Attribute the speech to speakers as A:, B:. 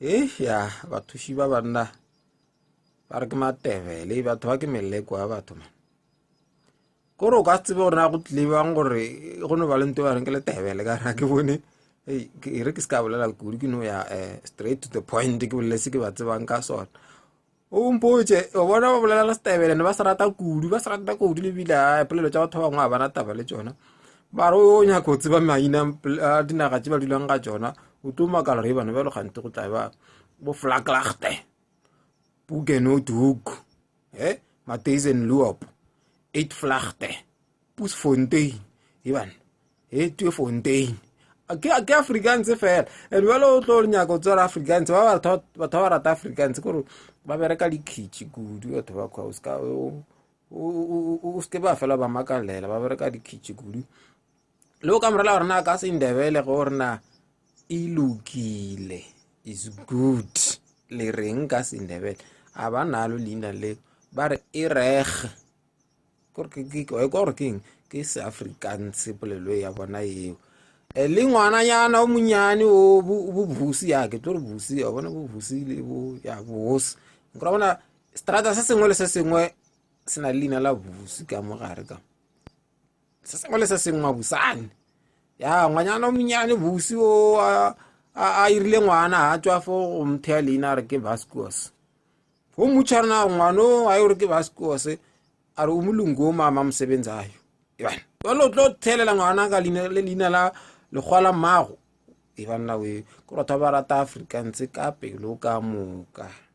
A: E ya bathuši ba banna ba re ke matebele batho ba ke meleko ya batho man kore o ka se tsebe gore na go tlile bang gore go no ba le nto ba reng ke letebele ka ra ke bone e re ke se ka bolela kudu ke no ya um straight to the point ke bolele se ke ba tsebang ka sona o mpotse o bona ba bolela le setebele ne ba se rata kudu ba se rata kudu lebile a polelo tša batho ba bangwe ga bana taba le tšona ba re o nyaka go tseba maina a dinaga tše ba dulang ga tšona o tlo makala gore e bana bjalo gante go tla ba bo flaklagte pukenoduk e mateisen loop eight flagte Pusfontein e bana e Tweefontein ke ke Afrikaans fela and jalo o tlo nyaka o tswela Afrikaans ba batho batho ba rata Afrikaans kore ba bereka dikhitši kudu batho ba kwa o ska o se ke ba fela ba makalela ba bereka dikhitši kudu le o ka morela gore na ka sendebele go re na e lokile is good le reng ka sendebele a ba nalo leina leo ba re e rege wa kwa gore ke eng ke seafrikaans polelo ya bona eo e le ngwananyana o monyane o bobusi ya ke tlo re busi wa bona bobusi le bo ya bosi nkora bona strata se sengwe le se sengwe se na le leina la busi ka mo gare ka se sengwe le se sengwe mabusane ya ngwanyana o monyane busi o a irile ngwana a tswa fo go mthea leina a re ke vascos go mmotša re na ngwana o a e gore ke vascos a re o molungu o mama mosebentsi ayo ebana jalo o tlo thelela ngwana ka le leina la lekgwa la mmago e banna we ke batho ba rata afrikaans ka pelo ka moka.